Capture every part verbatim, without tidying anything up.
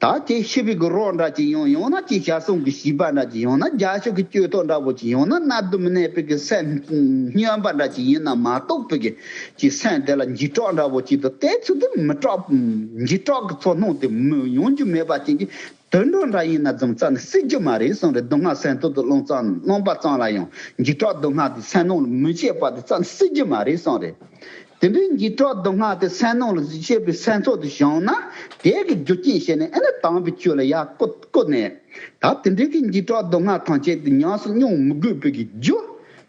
ད་ཅིག་ཤི་བའི་གི་རོ་འདྲ་ཅིག་ཡོང་། ཡང་ན་ཅིག་ཞག་གསུམ་གི་བྱིས་པ་འདྲ་ཅིག། ཡང་ན་རྒྱ་ཤོག་གི་གཅོད་ཐོག་འདྲ་པོ་ཅིག། ཡང་ན་གནའ་དུ་མི་གནས་པའི་གི་སེམས་སྨྱོན་པ་འདྲ་ཅིག་ཡིན་ན་མ་གཏོགས་པའི་གི་ཅིག་སེམས་དེ་ལ་འཇིགས་སྐྲག་འདྲ་པོ་ཅིག་དང་དེ་ཚོ་དེ་མི་སྐྲག། འཇིགས་སྐྲག་གི་ཚོར་སྣང་དེ་མི་ཡོང་རྒྱུ་མེད་པ་ཅན་གྱི་དུད་འགྲོ་འདྲ་ཡིན་ན་ཙམ་རྩ་ནས་སྲིད་རྒྱུ་མ་རེད་གསུངས་རེད། སྡུག་བསྔལ་སེམས་ཐོག་ཏུ་རློམ་ཙམ་རློམ་པ་ཙམ་ལ་ཡང་འཇིགས་སྐྲག་སྡུག་བསྔལ་དེ་སེམས་ནང་ལ་མི་བྱེད་པ་དེ་རྩ་ནས་སྲིད་རྒྱུ་མ་རེད་གསུངས་རེད། དེ་འདྲའི་འཇིགས་སྐྲག་སྡུག་བསྔལ་དེ་སེམས་ནང་ལ་བྱེད་པའི་སེམས་ཚོར་དེ་བྱུང་ན། དེ་གི་རྒྱུ་རྐྱེན་བྱས་ནས་ཨེ་ནི་དམ་པའི་ཆོས་ལ་ཡར་བཀོད་བཀོད་ནས། ད་དེ་འདྲའི་གི་འཇིགས་སྐྲག་སྡུག་བསྔལ་ཐམས་ཅད་དེ་ཉམས་སུ་མྱོང་མི་དགོས་པའི་གི་རྒྱུ།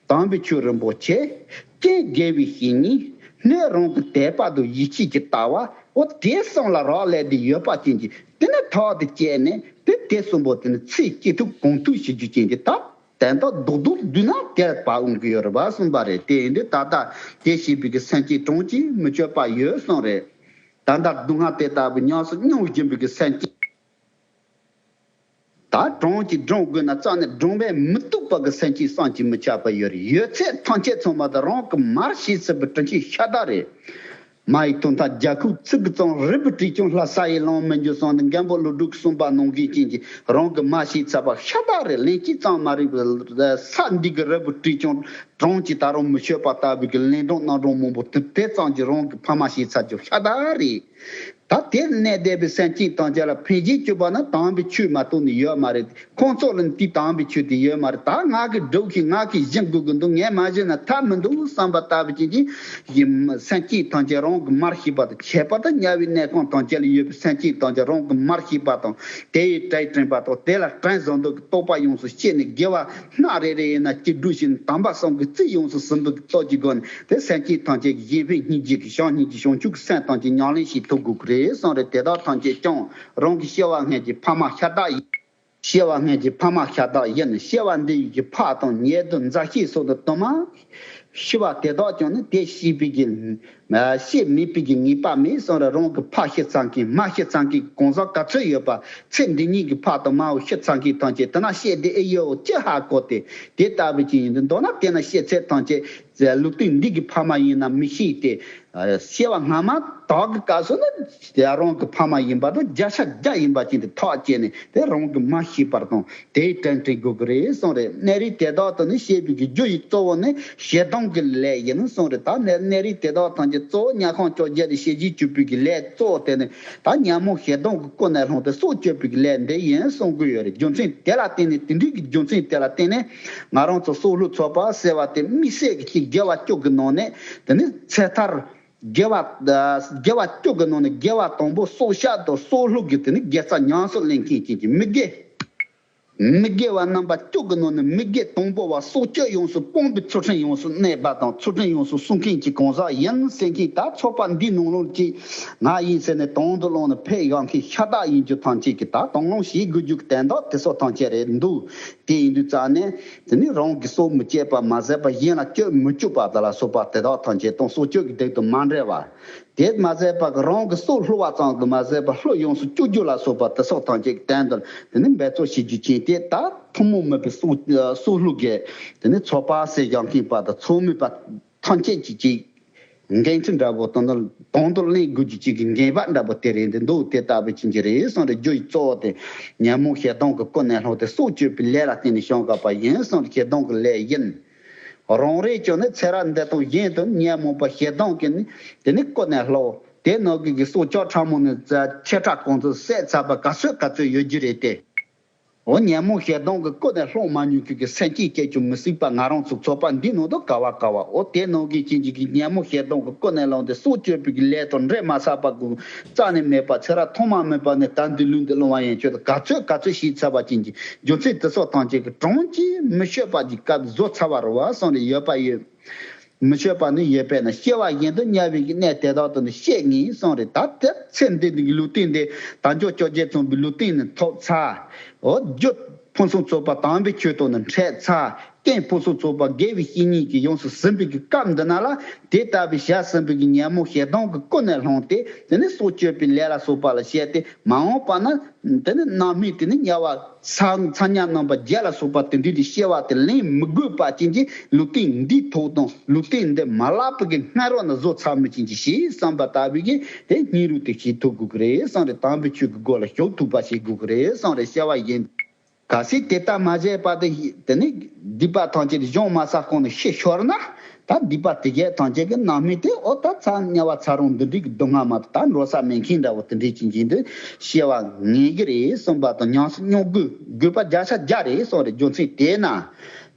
དམ་པའི་ཆོས་རིན་པོ་ཆེ། རྐྱེན་དགེ་བའི་བཤེས་གཉེན། སྣོད་རང་གི་དད་པ་དང་ཡིད་ཆེས་ཀྱི་ལྟ་བ། འོ་དེ་གསུམ་ལ་རག་ལས་དེ་ཡོད་པ་ཅན་གྱི་དེ་ནི་ཐོག་ཏུ་བཅད་ནས་དེ་དེ་གསུམ་པོ་དེ་ནི་ཚེ་སྐྱིད་སྡུག་གང་ཐུབ་བྱེད་རྒྱུ་ཅན་གྱི་ད། དོན་དག་རྡོག་རྡོག་བསྡུས་ན་དེ་ལ་བབ་འོང་གི་ཡོད་རེད་པ་གསུངས་པ་རེད། དེ་ཡིན་དུས་ད་ལྟ་དེ་ཤེས་པའི་གི་སེམས་ཅན་གྲངས་ཀྱིས་མི་ཆོད་པ་ཡོད་གསུངས་རེད། ད་ལྟ་སྡུག་བསྔལ་དེ་ལྟ་བུ་ཉམས་སུ་མྱོང་བཞིན་པའི་གི་སེམས་ཅན། ད་གྲངས་ཀྱིས་བགྲང་དགོས་ན་རྩ་ནས་བགྲང་བས་མི་ཐུབ་པ་གི་སེམས་ཅན་བསམ་གྱིས་མི་ཁྱབ་པ་ཡོད་རེད། ཡོད་ཚད་ཐམས་ཅད་ཚང་མ་ད་རང་གི་མར་ཤེས་ཚར་བའི་དྲིན་ཆེན་ཤ་སྟག་རེད། མ་ཡི་དོན་དག་རྒྱ་ཁུག་ཚིག་གི་ཙམ་རིལ་བུ་བྲིས་ཀྱང་ལྷ་ས་ཡི་ལོང་མི་འགྱུར་གསུངས་ནས་མགོན་པོ་ཀླུ་སྒྲུབ་གསུངས་པ་ནང་བཞིན་ཅན་གྱི་རང་གི་མ་ཤེས་ཚར་བ་ཤ་སྟག་རེད། ལན་གཅིག་ཙམ་མ་རིག་པར་ས་འདི་གི་རིལ་བུ་བྲིས་ཀྱང་གྲངས་ཀྱིས་ད་རུང་མི་ཆོད་པ་ལྟ་བུའི་གི་ལན་གྲངས་རྣམ་གྲངས་མང་པོ་དེ་དེ་ཙམ་གྱིས་རང་གི་ཕ་མ་ཤེས་ཚར་རྒྱུ་ཤ་སྟག་རེད། ད་དེར་གནས་བསྡད་པའི་སེམས་ཅན་ཐམས་ཅད་ལ་ཕན་བྱེད་སྤྱོད་པ་ན་དམ་པའི་ཆོས་མ་གཏོགས་ནི་ཡོད་མ་རེད། ཁོང་ཚོ་ལ་ནི་དེ་དམ་པའི་ཆོས་དེ་ཡོད་མ་རེད། ད་ང་གིས་སྒྲུབ་ཤིང་ང་གིས་སྦྱང་དགོས་ཀྱི་འདུག་ངས་མ་བྱས་ན་ཐབས་མི་འདུག་བསམ་པ་ལྟ་བུ་ཅན་གྱི་ཡིན་སེམས་ཅན་ཐམས་ཅད་རང་གི་མར་ཤེས་པ་དང་ཁྱད་པར་དུ་དམྱལ་བའི་གནས་ཁང་ཐམས་ཅད་ལ་ཡོད་པའི་སེམས་ཅན་ཐམས་ཅད་རང་གི་མར་ཤེས་པ་དང་དེ་ཡི་དྲིན་དྲན་པ་དང་དེ་ལ་དྲིན་གཟོ་འདོད་ཀྱི་རྟོག་པ་ཡོངས་སུ་བསྐྱེད་ནས་དགེ་བ་སྣ་རེ་རེ་ཡིན་ན་སྐྱིད་སྡུག་བཞིན་དམ་པ་གསུམ་གྱི་རྩིས་ཡོངས་སུ་ཟིན་པའི་སྟོབས་ཀྱི་སྒོ་ནས་དེ་སེམས་ཅན་ཐམས་ཅད་ཀྱི་གཞན་ཕན་སྙིང་རྗེ་གི་བྱམས་སྙིང་རྗེ་བྱང་ཆུབ་ཀྱི་སེམས་ཐམས་ཅད་ཉམས་ལེན་བྱེད་ཐུབ་དགོས་ཀྱི་རེད་གསུངས་རེད། དེ་དག་ཐམས་ཅད་ཀྱང་རང་གི་སྐྱེ་བ་སྔོན་གྱི་ཕ་མ་ཤ་སྟག་ཡིན། སྐྱེ་བ་སྔོན་གྱི་ཕ་མ་ཤ་སྟག་ཡིན། སྐྱེ་བ་འདི་ཡི་གི་ཕ་དང་ཉེ་དུ་མཛའ་བཤེས་སོགས་དང་དུ་མ་ཤི་བ་དེ་དག་ཀྱང་ནི་དེ་ཤེས་པའི་གི་ཤེས་མེད་པའི་གི་ངེས་པ་མེད་གསུངས་རེད། རང་གི་ཕ་ཤི་ཚར་མཁན་མ་ཤི་ཚར་མཁན་གང་ཟག་ག་ཚོད་ཡོད་པ། ཚེ་འདི་ཉིད་ཀྱི་ཕ་དང་མ་བོ་ཤི་ཚར་མཁན་ཐམས་ཅད་དེ་ན་ཤེས་བདེ་ཨེ་ཡོད་ཅི་ཧ་གོ་སྟེ། དེ་ལྟ་བུ་ཅིག་ཡིན་དུས་མདོར་ན་དེ་ན་ཤེས་ཚད་ཐམས་ཅད་ལུགས་མཐུན་འདི་གི་ཕ་མ་ཡིན་ན་མི་ཤེས་ཏེ། སྐྱེ་བ་སྔ་མ་དག་གི་སྐབས་སུ་ནི་རང་གི་ཕ་མ་ཡིན་པ་དང་བརྒྱ་ཆ་བརྒྱ་ཡིན་པ་ཅན་དེ་ཐག་བཅད་ནས་དེ་རང་གི་མ་ཤེས་པར་དང་དེའི་དྲིན་དྲན་དགོས་ཀྱི་རེད་གསུངས་རེད། གནས་རིས་དེ་དག་ཏུ་ནི་སྐྱེས་པའི་གི་རྒྱུ་ཡི་གཙོ་བོ་ནི་ཞེ་སྡང་གི་ལས་ཡིན་གསུངས་རེད། ད་ནི་གནས་རིས་དེ་དག་ཐམས་ཅད་གཙོ་བོ་དམྱལ་ཁམས་བཅོ་བརྒྱད་དུ་སྐྱེ་རྒྱུའི་གྱུར་པའི་གི་ལས་གཙོ་བོ་དེ་ནི་ད་ཉོན་མོངས་ཞེ་སྡང་གི་ཀུན་ནས་བསླངས་ཏེ་སྲོག་གཅོད་པའི་གི་ལས་འདི་ཡིན་གསུང་གི་ཡོད་རེད། རྒྱུ་མཚན་དེ་ལ་བརྟེན་ནས་དེ་འདྲའི་གི་རྒྱུ་མཚན་དེ་ལ་བརྟེན་ནས་ང་རང་ཚོ་སྲོག་བླུ་ཚོགས་པ་ཟེར་བ་དེ་དམིགས་བསལ་གྱི་ཅིག་དགེ་བ་བཅུ་གི་ནང་ནས་དེ་ནི་ཚེ་ཐར། དགེ་བ། དགེ་བ་བཅུ་གི་ནང་ནས་དགེ་བ་དང་པོ་སྲོག་སྐྱབས་དང་སྲོག་བླུ་གི་དེ་ནི་དགེ་རྩ་ཉམས་སུ་ལེན་མཁན་ཅན་གྱི་མི་དགེ། མི་དགེ་བ་རྣམ་པ་བཅུ་གི་ནང་ནས་མི་དགེ་དང་པོ་བ་སྲོག་གཅོད་ཡོངས་སུ་སྤོང་བའི་ཚུལ་ཁྲིམས་ཡོངས་སུ་གནས་པ་དང་ཚུལ་ཁྲིམས་ཡོངས་སུ་སྲུང་མཁན་གྱི་གང་ཟག་ཡིན་ཟེར་མཁན་ད་ཚོགས་པ་འདིའི་ནང་ལོགས་ཀྱི་ང་ཡིན་ཟེར་ནས་དང་དུ་བླངས་ནས་ཕེབས་ཡོང་མཁན་ཤ་སྟག་ཡིན་རྒྱུ་ཐམས་ཅད་ཀྱི་ད་དང་བླངས་བྱེད་དགོས་རྒྱུ་གི་དོན་དག་དེ་ཚོ་ཐམས་ཅད་རེད་འདུག་དེ་ཡིན་དུས་རྩ་ནས་དེ་ནི་རང་གི་སྲོག་མི་གཅོད་པ་མ་ཟད་པ་གཞན་ལ་གཅོད་མི་བཅུག་པ་དེ་ལ་སོགས་པ་དེ་དག་ཐམས་ཅད་དང་སྲོག་གཅོད་ཀྱི་སྡིག་དང་མ་འབྲལ་བ། དེ་མ་ཟད་པ་གི་རང་གི་སྲོག་བསླུ་བ་ཙམ་དུ་མ་ཟད་པ་བློ་ཡོངས་སུ་གཅོད་རྒྱུ་ལ་སོགས་པ་དེ་སོགས་ཐམས་ཅད་ཀྱི་དོན་དུ་དེ་ནི་འབད་རྩོལ་བྱེད་རྒྱུ་ཅན་དེ་ད་ཐུན་མོང་མིན་པའི་སྲོག་སྲོག་བླུ་གི་དེ་ནི་ཚོགས་པ་ཟེར་ཡང་མཁན་པ་དང་ཚོགས་མི་པ་ཐམས་ཅད་ཀྱི་ཅིག་འགན་འཁྲི་འདྲ་པོ་དང་དང་དུ་ལེན་དགོས་རྒྱུ་ཅིག་གི་འགན་པ་འདྲ་པོ་དེ་རེད་འདི་འདུག་དེ་ལྟ་བུ་ཅན་གྱི་རེད་གསུངས་རེད། རྒྱུ་ཡི་གཙོ་བོ་དེ་ཉོན་མོངས་ཞེ་སྡང་གི་ཀུན་ནས་བསླངས་ཏེ་སྲོག་གཅོད་པའི་ལས་ལ་བརྟེན་ནས་བྱུང་དགོས་པ་ཡིན་གསུངས་རེད། ཞེ་སྡང་གི་ལས་ཡིན། རང་རེ་ཅོ་ནི་ཚེ་རབས་འདི་དང་གཞན་དུ་ཉོན་མོངས་པ་ཞེ་སྡང་གིས་ནི་དེ་ནི་ཀུན་ནས་བསླངས། དེ་ནང་གི་གི་སྲོག་ཆགས་ཕྲ་མོ་ནི་ཆེ་ཕྲ་གང་དུ་བསད་ཚར་བ་ག་ཚོད་ག་ཚོད་ཡོད་རྒྱུ་རེད་དེ། འོ་ཉོན་མོངས་ཞེ་སྡང་གི་ཀུན་ནས་བསླངས་མ་མྱོང་མཁན་གྱི་སེམས་ཅན་སྐྱེ་ཅུང་མི་སྲིད་པ་ང་རང་ཚོ་ཚོགས་པ་འདི་ནང་དུ་ག་བ་ག་བ་འོ་དེ་ནང་གི་ཅན་གྱི་གི་ཉོན་མོངས་ཞེ་སྡང་གི་ཀུན་ནས་བསླངས་ཏེ་སྲོག་གཅོད་པའི་གི་ལས་དང་འབྲེལ་མ་ཚར་བ་གི་རྩ་ནས་མེད་པ་ཚེ་རབས་ཐོག་མ་མེད་པ་ནས་ད་འདི་ལུས་འདི་བླང་བ་ཡན་ཆོད་དུ་ག་ཚོད་ག་ཚོད་ཤི་ཚར་བ་ཅན་གྱི་རྒྱུ་མཚན་དེ་སོགས་ཐམས་ཅད་ཀྱི་གྲངས་ཀྱིས་མི་ཆོད་པ་གྱི་སྐབས་བཟོ་ཚར་བ་རེད་བ་གསུངས་ནས་ཡོད་པ་ཡོད། མི་ཆོད་པ་ནི་ཡོད་པས་ན་སྐྱེ་བ་གཞན་དུ་དམྱལ་བའི་གནས་དེ་དག་ཏུ་ནི་སྐྱེ་ངེས་གསུངས་རེད། ད་དེ་ཚེ་འདི་ནི་ལུས་རྟེན་འདི་དལ་འབྱོར་བཅོ་བརྒྱད་མཚོན་པའི་ལུས་རྟེན་ནི་ཐོབ་ཚར། འོ་རྒྱུ་ཕུན་སུམ་ཚོགས་པ་དམ་པའི་ཆོས་དང་ནི་འཕྲད་ཚར། རྐྱེན་ཕུན་སུམ་ཚོགས་པ་དགེ་བའི་བཤེས་གཉེན་གྱིས་ཡོངས་སུ་ཟིན་པའི་གི་སྐབས་འདི་ན་ལ། དེ་ལྟ་བུའི་ཞལ་ཟིན་པའི་གི་ཉོན་མོངས་ཞེ་སྡང་གི་ཀུན་ནས་བསླངས་ཏེ། དེ་ནས་སྲོག་གཅོད་པའི་ལས་ལ་སོགས་པ་ལ་བཤད་དེ་མ་འོངས་པ་ན། དེ་ནི་རྣམ་སྨིན་དེ་ནི་དམྱལ་བ་ཚ་ཚ་དམྱལ་རྣམ་པ་བརྒྱད་ལ་སོགས་པ་དེ་འདྲའི་དེ་སྐྱེ་བ་དེ་ལེན་མི་དགོས་པ་ཅན་གྱི་ལུས་རྟེན་འདིའི་ཐོག་དང་ལུས་རྟེན་འདི་མ་ལགས་པའི་གི་སྔ་རོལ་ན་བཟོ་ཚར་མི་ཅན་གྱི་ཞེས་བསམ་པ་ལྟ་བུའི་གི་དེ་སྙིང་རུས་དེ་བྱེད་ཐུབ་དགོས་ཀྱི་རེད་བསམ་རེད། དམ་པའི་ཆོས་ཀྱི་སྒོ་ལ་ཞུགས་ཐུབ་པ་བྱེད་དགོས་ཀྱི་རེད་བསམ་རེད། བྱ་བ་ཡིན། གལ་སྲིད་དེ་ལྟར་མ་བྱས་པ་དེ་དེ་ནི་སྡིག་པ་ཐམས་ཅད་གཞུང་མ་ཟག་གོང་ནས་ཤི་ཤོར་ན། ད་སྡིག་པ་དེ་གས་ཐམས་ཅད་ཀྱི་རྣམ་སྨིན་དེ་ཨོ་ད་ཚ་དམྱལ་བ་ཚ་རོང་འདི་འདྲའི་གི་སྡུག་བསྔལ་མ་གཏོགས་ད་འགྲོ་ས་མེད་མཁན་འདྲ་བོ་དེ་འདྲའི་ཅན་གྱི་འདི་སྐྱེ་བ་ངེས་ཀྱི་རེད་གསུངས་པ་དང་། ཉམས་སུ་མྱོང་དགོས་དགོས་པ་བརྒྱ་ཆ་བརྒྱ་རེད་གསུངས་རེད། རྒྱུ་མཚན་དེས་ན།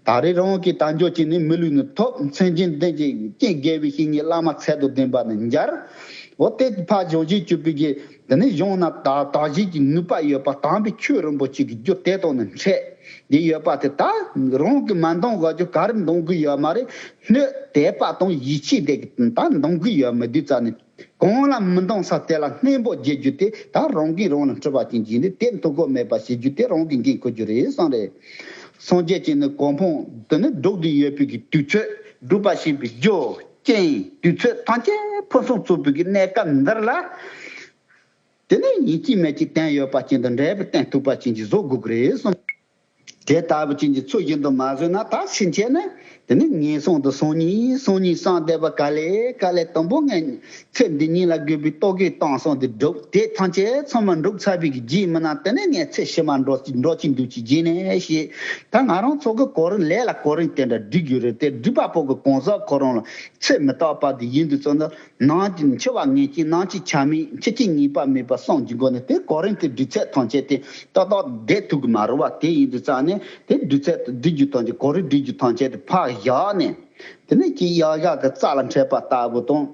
ད་རེས་རང་གི་དལ་འབྱོར་གྱི་ནི་མི་ལུས་ནི་ཐོབ། མཚན་ཅན་ལྡན་གྱི་རྐྱེན་དགེ་བའི་བཤེས་གཉེན་བླ་མ་ཚད་དང་ལྡན་པ་ནི་འབྱར། འོ་དེ་ཕར་བྱང་ཞིང་གཅོད་པའི་གི་དེ་ནི་གཞུང་ན་དག་དག་བྱེད་ཀྱི་ནུས་པ་ཡོད་པ་དམ་པའི་ཆོས་རིན་པོ་ཆེ་གི་རྒྱུ་དེ་དང་ནི་འཕྲད་དེ་ཡོད་པ་དེ་ད་རང་གི་མ་འདང་དགོས་རྒྱུ་ག་རེ་འདང་གི་ཡོད་མ་རེད། སྣོད་དད་པ་དང་ཡིད་ཆེས་དེ་ད་འདང་གི་ཡོད་མི་འདུག་རྩ་ནས། གང་ལ་མི་འདང་ས་དེ་ལ་སྙིང་པོ་བརྗེ་རྒྱུ་དེ་ད་རང་གིས་རང་ལ་འཁྲི་བ་ཅན་གྱིས་འདི་དེ་མཐུ་འཁོར་མེད་པ་བྱེད་རྒྱུ་དེ་རང་གི་འགན་འཁུར་རྒྱུ་རེད་བསམ་རེད། སངས་རྒྱས་ཀྱིས་ནི་གོ་འཕང་དེ་ནི་སྒྲུབ་སྟེ་ཡོད་པའི་གི་དུས་ཚོད། སྒྲུབ་པ་བྱེད་པའི་རྒྱུ་རྐྱེན་དུས་ཚོད་ཐམས་ཅད་ཕུན་སུམ་ཚོགས་པའི་གི་གནས་སྐབས་འདིར་ལ། དེ་ནི་ཡིན་གཅིག་མིན་གཅིག་བསྟན་ཡོད་པ་ཅན་དང་འབྲེལ་བའི་བསྟན་ཐུབ་པ་ཅན་གྱི་བཟོ་དགོས་ཀྱི་རེད་གསུངས། དེ་ལྟ་བུ་ཅན་གྱི་ཚུལ་བཞིན་དུ་མ་བཟོས་ན་ད་ཕྱིན་ཆད་ནི་དེ་ནི་ངན་སོང་དུ་སོང་ཉིན་སོང་ཉིན་བསམ་བསྡད་པ་ག་ལེ་ག་ལེ་དང་པོ་ངས་ཚེ་འདི་ཉིད་ལ་དགོས་པའི་རྟོག་གེའི་གཏམ་གསུམ་དེ་སྒྲུབ། དེ་ཐམས་ཅད་ཚང་མ་འགྲུབ་ཚར་བའི་གི་རྗེས་མི་ན་དེ་ནི་ངས་ཚེ་ཕྱི་མ་འགྲོ་འགྲོ་གི་འདུག་ཅིག་རྗེས་ནས་ཤེས། ད་ང་རང་ཚོ་གི་གོ་རིམ་ལས་ལ་གོ་རིམ་དེ་འདྲ་སྒྲིག་རྒྱུ་རེད་དེ། སྒྲིག་པ་པོ་གི་གང་ཟག་ཁོ་རང་ལ་ཚེ་མི་རྟག་པ་དེ་ཡིན་དུས་ཙམ་ན། ནང་གི་འཆི་བ་ངེས་ཅན། ནང་གི་ཆ་མེད། འཆི་རྐྱེན་ངེས་པ་མེད་པ་གསུམ་གྱི་སྒོ་ནས་དེ་གོ་རིམ་དེ་སྒྲིག་ཚད་ཐམས་ཅད་དེ་ཏག་ཏག་བསྡད་ཐུབ་ཀྱི་མ་རེད་བ། དེ་ཡིན་དུས་ཙང་ནས་དེ་སྒྲིག་ཚད་དེ་སྒྲིག་རྒྱུ་ཐམས་ཅད་གོ་རིམ་སྒྲིག་རྒྱུ་ཐམས་ཅད་དེ་ཕར་བཞག་ནས། དེ་ནས་ཀྱི་གཡག་གཡག་གི་རྩྭ་ལ་འཕྲད་པ་ལྟ་བུ་དང་།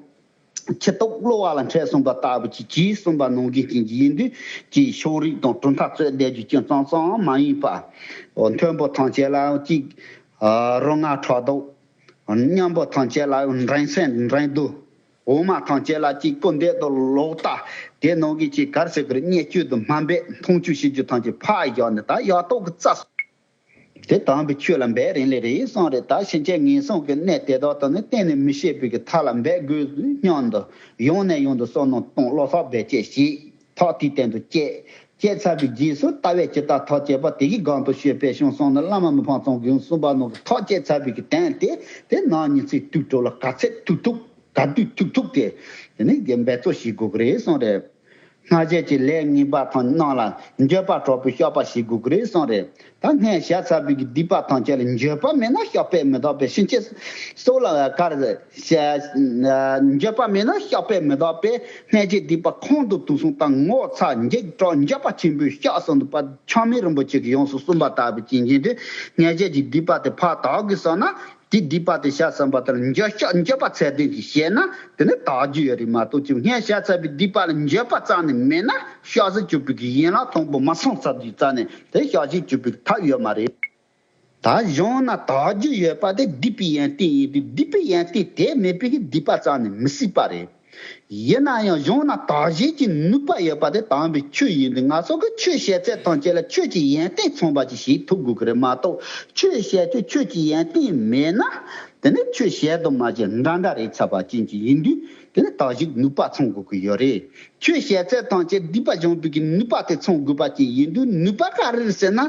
ཁྱི་ཏོག་གློ་བ་ལ་འཕྲད་སོང་པ་ལྟ་བུ་ཅིག་གིས་གསུངས་པ་ནང་བཞིན་ཅན་གྱི་ཡིན་དུས་ཀྱི་ཕྱོགས་རིས་དང་གྲུབ་མཐའ་རྩོད་བསྡད་རྒྱུ་ཅུང་ཙམ་ཙམ་མ་ཡིན་པ། མཐོན་པོ་ཐམས་ཅད་ལ་ཅིག་རོ་མངར་ཕྲག་དོག་མཉམ་པོ་ཐམས་ཅད་ལ་འགྲན་སེམས་འགྲན་བསྡུར། འོ་མ་ཐམས་ཅད་ལ་ཅིག་སྐུར་འདེབས་དང་ལོག་ལྟ། དེ་ནང་གི་ཅིག་གར་ཟེར་གི་རེད། བརྙས་བཅོས་དང་སྨ་འབེབས་མཐོང་ཆུང་བྱེད་རྒྱུ་ཐམས་ཅད་ཕར་བཞག་ནས་ད་ཡག་ཐོག་གི་རྩ་དེ་དམ་པའི་ཆོས་ལ་འབད་རན་ལེ་རེད་གསུངས་རེད། ད་ཕྱིན་ཆད་ངན་སོང་གི་གནས་དེ་དག་ཏུ་ནི་གཏན་ནས་མི་སྐྱེ་བའི་གི་ཐབས་ལ་འབད་དགོས་སྙམ་དུ་ཡང་ནས་ཡང་དུ་བསམ་མནོ་གཏོང་བློ་ཐག་རྦད་བཅད་བྱས། ཐག་དེའི་སྟེང་དུ་བཅད། བཅད་ཚར་བའི་རྗེས་སུ་ལྟ་བས་ཇི་ལྟར་ཐག་བཅད་པ་དེ་གི་སྒང་དུ་ཞོགས་པས་བྱང་སེམས་ནི་བླ་མ་མི་ཕམ་ཚང་གིས་གསུངས་པ་ནང་གི་ཐག་བཅད་ཚར་བའི་གི་དོན་དེ་དེ་ནང་ཉིན་ཚེ་དུས་དྲུག་ལ་ག་ཚད་ཐུག་ཐུབ་ག་དུས་ཐུག་ཐུབ་དེ་དེ་ནི་འབད་རྩོལ་བྱེད་དགོས་ཀྱི་རེད་གསུངས་རེད། སྔར་བྱས་ཀྱི་ལས་ངན་པ་དང་རྣམས་ལ་འགྱོད་པ་དྲག་པོས་བཤགས་པ་བྱེད་དགོས་ཀྱི་རེད་གསུངས་རེད། ད་སྔར་བྱས་ཚར་བའི་གི་སྡིག་པ་ཐམས་ཅད་ལ་འགྱོད་པ་མེད་ན་བཤགས་པས་མི་དག་པས། ཕྱིན་ཆད་སྲོག་ལ་གར་འགྱོད་པ་མེད་ན་བཤགས་པས་མི་དག་པས། སྔར་བྱས་སྡིག་པ་ཁོང་དུ་དུག་སོང་དང་ངོ་ཚ་འཇིགས་སྐྲག་འགྱོད་པ་ཆེན་པོས་བཤགས་སོང་དུ་པ་ཆགས་མེད་རིན་པོ་ཆེ་གིས་ཡོངས་སུ་གསུངས་པ་ལྟ་བུ་ཅན་གྱི་དེ་སྔར་བྱས་ཀྱི་སྡིག་པ་དེ་ཕར་དག་གི་སོང་ན། དེ་སྡིག་པ་དེ་བཤགས་ཟིན་པ་དེ་ལ་འགྱོད་བཤགས་འགྱོད་པ་ཚད་ལྡན་གྱིས་བྱས་ན་དེ་ནི་དག་རྒྱུ་ཡོད་རེད་མ་གཏོགས་ཅིག་སྔར་བྱས་ཚར་བའི་སྡིག་པ་ལ་འགྱོད་པ་རྩ་ནས་མེད་ན་བཤགས་སུ་གྱུར་པའི་གི་ཡན་ལག་དང་པོ་མ་ཚང་ཚར་དུས་རྩ་ནས་དེ་བཤགས་སུ་གྱུར་པའི་ཐབས་ཡོད་མ་རེད། ད་གཞུང་ན་དག་རྒྱུ་ཡོད་པ་དེ་སྡིག་པའི་ཡོན་ཏན་ཡིན་དུས་སྡིག་པའི་ཡོན་ཏན་དེ་མེད་པའི་གི་སྡིག་པ་རྩ་ནས་མི་སྲིད་པ་རེད། ཡིན་ན་ཡང་གཞུང་ན་དག་བྱེད་ཀྱི་ནུས་པ་ཡོད་པ་དེ་དམ་པའི་ཆོས་ཡིན་དུས་ང་ཚོ་གི་ཆོས་བཤད་ཚད་ཐམས་ཅད་ལ་ཆོས་ཀྱི་ཡོན་ཏན་མཚུངས་པ་ཅིག་བྱེད་ཐུབ་དགོས་ཀྱི་རེད་མ་གཏོགས། ཆོས་བཤད་ཆོས་ཆོས་ཀྱི་ཡོན་ཏན་མེད་ན་དེ་ནི་ཆོས་བཤད་དུ་མ་བྱས་འདྲ་འདྲ་རེད་ཚར་བ་ཅན་གྱི་ཡིན་དུས་དེ་ནི་དག་བྱེད་ནུས་པ་མཚུངས་དགོས་ཀྱི་ཡོད་རེད། ཆོས་བཤད་ཚད་ཐམས་ཅད་སྡིག་པ་སྦྱོང་བའི་གི་ནུས་པ་དེ་མཚུངས་དགོས་པ་ཅན་ཡིན་དུས་ནུས་པ་ག་རེ་རེད་ཟེར་ན།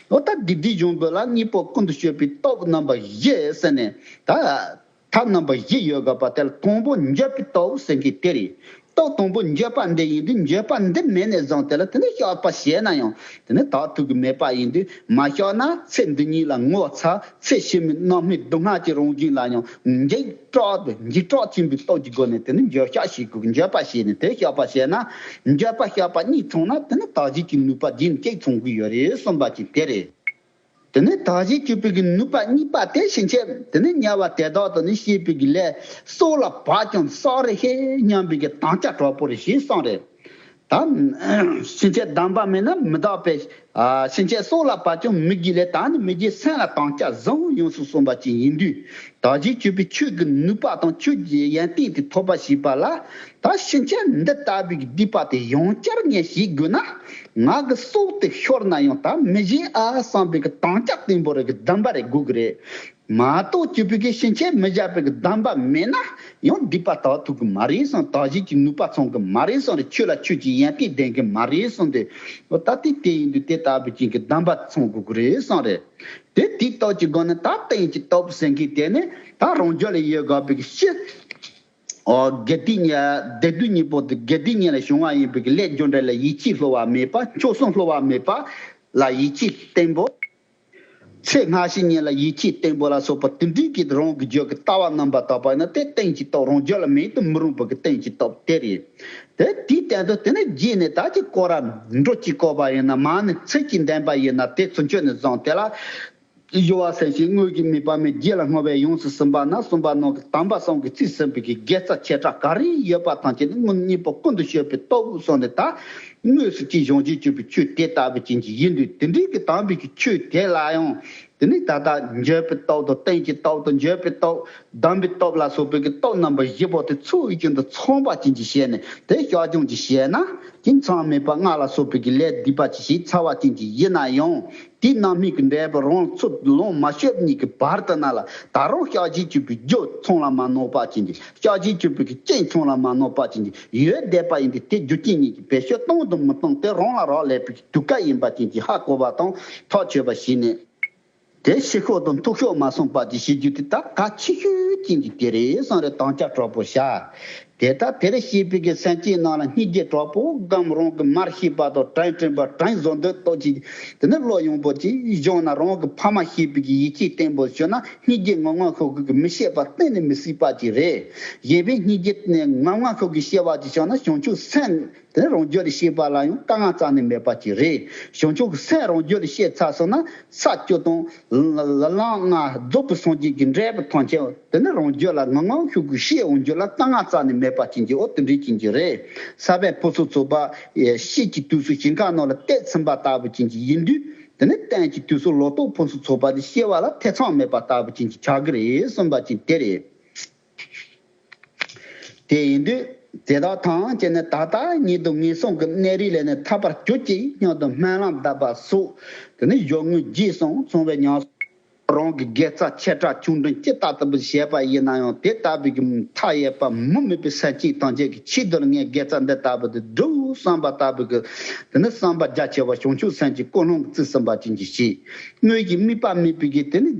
འོ་ད་སྡིག་སྡིག་སྦྱོང་དགོས་ལ་གཉིས་པོ་ཀུན་ཏུ་སྤྱོད་པའི་སྟོབས་རྣམ་པ་བཞི་ཟེར་ནས་ད། ཐབས་རྣམ་པ་བཞི་ཡོད་དགོས་པ་དེ་ལ་དང་པོ་འགྱོད་པའི་སྟོབས་ཟེར་མཁན་དེ་རེད། སྟོབས་དང་པོ་འགྱོད་པ་འདི་ཡིན་དུས་འགྱོད་པ་འདི་མེད་ནས་བཟུང་དེ་ལ་དེ་ནས་བཤགས་པ་བྱས་ན་ཡང་དེ་ནས་དག་ཐུབ་ཀྱི་མེད་པ་ཡིན་དུས་མ་བཤགས་ན་ཚེ་འདི་ཉིད་ལ་ངོ་ཚ། ཚེ་ཕྱི་མའི་རྣམ་སྨིན་སྡུག་བསྔལ་གྱི་རང་བཞིན་ལ་ཡང་འཇིགས་སྐྲག་སྟེ་འཇིགས་སྐྲག་ཆེན་པོའི་སྟོབས་ཀྱི་སྒོ་ནས་དེ་ནས་འགྱོད་བཤགས་བྱེད་དགོས། འགྱོད་པ་བྱས་ནས་དེ་བཤགས་པ་བྱས་ན་འགྱོད་པ་བཤགས་པ་གཉིས་ཚང་ན་དེ་ནས་དག་བྱེད་ཀྱི་ནུས་པ་རྒྱུན་གཅིག་ཚང་གི་ཡོད་རེད་གསུངས་པ་ཅིག་དེ་རེད། དེ་ནས་དག་བྱེད་གཅོད་པའི་གི་ནུས་པ་གཉིས་པ་དེ་ཕྱིན་ཆད་དེ་ནས་དམྱལ་བ་དེ་དག་ཏུ་ནི་སྐྱེས་པའི་གི་ལས་སྲོག་ལ་བབ་ཀྱང་བསགས་རེ་ཧེ་སྙམ་པའི་གི་དམ་བཅའ་དྲག་པོ་རེ་ཞིག་བསམ་རེ། ད་ཕྱིན་ཆད་གདམས་པ་མེད་ན་མི་དག་པའི། ཨ། ཕྱིན་ཆད་སྲོག་ལ་བབ་ཀྱང་མི་དགེ་ལས། ད་ནི་མི་དགེ་སེམས་ལ་དམ་བཅའ་བཟང་ཡོངས་སུ་སོང་བ་ཅན་ཡིན་དུས། དག་ཅིང་སྤྱོད་པའི་ཆོས་ཀྱི་ནུས་པ་དང་ཆོས་ཀྱི་ཡོན་ཏན་དེ་ཐོབ་པ་ཞེས་པ་ལ། ད་ཕྱིན་ཆད་འདི་ལྟ་བུའི་སྡིག་པ་དེ་ཡང་བསྐྱར་ངས་བྱེད་དགོས་ན། ང་གི་སྲོག་དེ་ཤོར་ན་ཡང་ད་མི་བྱེད་ཨ་བསམ་པའི་གི་དམ་བཅའ་བརྟན་པོ་རེ་གི་གདམས་པ་རེ་དགོས་ཀྱི་རེད། མ་གཏོགས་སྤྱོད་པའི་གི་ཕྱིན་ཆད་མི་བྱ་བའི་གི་གདམས་པ་མེད་ན་ཡང་སྡིག་པ་དག་ཐུབ་གི་མ་རེད་བསམ། དག་བྱེད་ཀྱི་ནུས་པ་ཚང་གི་མ་རེད་བསམ་རེད། ཆོས་ལ་ཆོས་ཀྱི་ཡོན་ཏན་ལྡན་གི་མ་རེད་བསམ་སྟེ། འོ་ད་དེ་དེ་ཡིན་དུས་དེ་ལྟ་བུ་ཅན་གི་གདམས་པ་ཚང་དགོས་ཀྱི་རེད་བསམ་རེད། དེ་དེའི་སྟོབས་ཀྱི་སྒོ་ནས་ད་རྟེན་གྱི་སྟོབས་ཟེར་མཁན་དེ་ནི་ད་རང་རྒྱུད་ལ་ཡོད་དགོས་པའི་གི་ཕྱིར། འོ་དགེ་སྡིག་གཉིས། བདེ་སྡུག་གཉིས་པོ་དེ། དགེ་སྡིག་གཉིས་ལ་བྱུང་བ་ཡིན་པའི་གི་ལས་རྒྱུ་འབྲས་ལ་ཡིད་ཆེས་བསླུ་བ་མེད་པ། མཆོག་གསུམ་བསླུ་བ་མེད་པ་ལ་ཡིད་ཆེས་བརྟན་པོ། ཚེ་སྔ་ཕྱི་གཉིས་ལ་ཡིད་ཆེས་བརྟན་པོ་ལ་སོགས་པ་དེ་འདྲའི་གི་རང་གི་རྒྱུད་ཀྱི་ལྟ་བ་རྣམ་པར་དག་པ་ཡིན་ན། དེ་རྟེན་གྱི་སྟོབས། རང་རྒྱུད་ལ་མེད་དུ་མི་རུང་བ་གི་རྟེན་གྱི་སྟོབས་དེ་རེད། དེ་དེའི་སྟེང་དུ་དེ་ནས་རྗེས་ནས་ད་ཅིག་སྐོར་ར་འགྲོ་ཅིག་བསྐོར་བ་ཡིན་ན། མ་ཎི་ཚིག་གཅིག་འདོན་པ་ཡིན་ན། དེ་ཚུན་ཆད་ནས་བཟུང་དེ་ལ་གཞོལ་བ་སེམས་བསྐྱེད་དངོས་ཀྱི་དམིགས་པ་མེད་རྒྱུད་ལ་བསྔོ་བས་ཡོངས་སུ་ཟིན་པ་ན། གསུམ་པ་ནང་གི་དམ་པ་གསུམ་གྱིས་རྩིས་ཟིན་པའི་གི་དགེ་རྩ་བྱེ་བྲག་ག་རེ་ཡོད་པ་ཐམས་ཅད་ནི་སྔོན་གཉིས་པོ་ཀུན་ཏུ་སྤྱོད་པའི་སྟོབས་སོགས་ནི་ད། དངོས་སུ་ཅིག་གཞུང་བཞིན་སྤྱོད་པའི་ཆོས་དེ་ལྟ་བུ་ཅན་གྱི་ཡིན་དུས། དེ་འདྲའི་གི་དམ་པའི་གི་ཆོས་དེ་ལ་ཡང་དེ་ནི་ད་ལྟ་འགྱོད་པའི་སྟོབས་དང་། རྟེན་གྱི་སྟོབས་དང་། འགྱོད་པའི་སྟོབས། གདམས་པའི་སྟོབས་ལ་སོགས་པའི་གི་སྟོབས་རྣམ་པ་བཞི་པོ་དེ་ཚུལ་བཞིན་དུ་ཚང་བ་ཅན་གྱི་བྱས་ནས། དེ་བསྐྱར་སྦྱོང་ཅིག་བྱས་ན། ཅིག་མཚམས་མེད་པ་ལྔ་ལ་སོགས་པའི་གི་ལས་སྡིག་པ་ཅིག་བྱས་ཚར་བ་ཅན་གྱི་ཡིན་ན་ཡང་། དེའི་རྣམ་སྨིན་གྱི་འབྲས་བུ་རང་ཚུར་ལོངས་མ་སྤྱོད་གཉིས་ཀྱི་བར་དུ་ན་ལ། ད་རུང་བསྐྱར་བཞེས་སྤྱོད་པའི་རྒྱུ་ཚང་ལ་མ་གནང་བ་ཅན་གྱི། བསྐྱར་བཞེས་སྤྱོད་པའི་གི་རྐྱེན་ཚང་ལ་མ་གནང་བ་ཅན་གྱི་ཡོད་བསྡད་པ་ཡིན་ཏེ། དེ་རྒྱུ་རྐྱེན་གཉིས་ཀྱིས་བེད་སྤྱོད་གཏོང་དང་མི་གཏོང་དེ་རང་ལ་རག་ལས་པའི་གི་དུས་སྐབས་ཡིན་པ་ཅན་གྱི་ཧ་གོ་བ་དང་ཐག་ཆོད་པ་ཞིག་ནས། དེ་ཕྱི་ཤོག་དང་ཐུག་ཤོག་མ་སོང་བར་གྱི་བྱེད་རྒྱུ་དེ་ད་གལ་ཆེ་ཤོས་ཅན་གྱི་དེ་རེད་བསམ་རེད། དམ་བཅའ་དྲག་པོ་བཞག་དེ་ལྟར་དེར་སྐྱེས་པའི་གི་སེམས་ཅན་རྣམས་ལ་སྙིང་རྗེ་དྲག་པོ་སྒོམ། རང་གི་མར་ཤེས་པ་དང་དྲིན་དྲན་པ། དྲིན་གཟོ་འདོད་སྟོབས་ཀྱིས་དེ་ནི་བློ་ཡངས་པོ་ཅིག་སྦྱངས་ན། རང་གི་ཕ་མ་ཤེས་པའི་གི་ཡིད་ཆེས་བརྟན་པོ་བྱུང་ན། སྙིང་རྗེ་ངམ་ངམ་ཤུགས་ཀྱིས་མི་ཤེས་པ་གཏན་ནས་མི་སྲིད་པ་ཅིག་རེད། གཞན་པའི་སྙིང་རྗེ་ངམ་ངམ་ཤུགས་ཀྱིས་སྐྱེ་བ་ཅིག་བྱུང་ན། བྱང་ཆུབ་སེམས་དེ་ནི་རང་རྒྱུད་ལ་སྐྱེས་པ་ལ་ཡང་དཀའ་ངལ་རྩ་ནས་མེད་པ་ཅིག་རེད། བྱང་ཆུབ་ཀྱི་སེམས་རང་རྒྱུད་ལ་སྐྱེས་ཚར་སོང་ན། ས་བཅུ་དང་ལ་ལ་ལམ་ལྔ་རྫོགས་པའི་སངས་རྒྱས་ཀྱི་འབྲས་བུ་ཐམས་ཅད་དེ་ནི་རང་རྒྱུད་ལ་ངམ་ངམ་ཤུགས་ཀྱིས་སྐྱེ། རང་རྒྱུད་ལ་དཀའ་ངལ་རྩ་ནས་མེད་པ་ཅན་གྱི། འོ་དེ་འདྲའི་ཅན་གྱི་རེད། ས་པཎ་ཕུན་སུམ་ཚོགས་པ་ཡི་སྐྱེས་ཀྱི་དུས་སུ་ཞིང་ཁ་ནང་ལ་གཏད་ཚིམ་པ་ལྟ་བུ་ཅན་གྱི་ཡིན་དུས། དེ་ནི་སྟོན་གྱི་དུས་སུ་ལོ་ཏོག་ཕུན་སུམ་ཚོགས་པ་དེ་སྐྱེ་བ་ལ་ཐེ་ཚོམ་མེད་པ་ལྟ་བུ་ཅན་གྱི་ཆགས་ཀྱི་རེད་གསུངས་པ་ཅན་དེ་རེད། དེ་ཡིན་དུས་དེ་དག་ཐམས་ཅད་ནི་ད་ལྟ་ཉིད་དུ་ངན་སོང་གི་གནས་རིས་ལས་ནི་ཐར་པར་གྱུར་ཅིག་སྙམ་དུ་སྨོན་ལམ་གདབ་པ་སོགས། དེ་ནི་སྦྱོར་དངོས་རྗེས་སུ་ཚང་བའི་ཉམས་སུ། རང་གི་དགེ་རྩ་ཆེ་ཕྲ་ཆུང་འབྲིང་ཇི་ལྟ་ལྟ་བུ་བྱས་པ་ཡིན་ན་ཡང་། དེ་ལྟ་བུའི་གི་མཐའ་ཡས་པ་མུ་མེད་པའི་སེམས་ཅན་ཐམས་ཅད་ཀྱི་ཆེད་དུ་ངས་དགེ་རྩ་འདི་ལྟ་བུ་དེ་སྒྲུབ་བསམ་པ་ལྟ་བུ་གི། དེ་ནི་བསམ་པ་རྒྱ་ཆེ་བ་བྱང་ཆུབ་སེམས་ཀྱི་ཀུན་སློང་གིས་རྩིས་ཟིན་པ་ཅན་གྱི་ཞིག་དངོས་ཀྱི་དམིགས་པ་མེད་པའི་གི་དེ་ནི།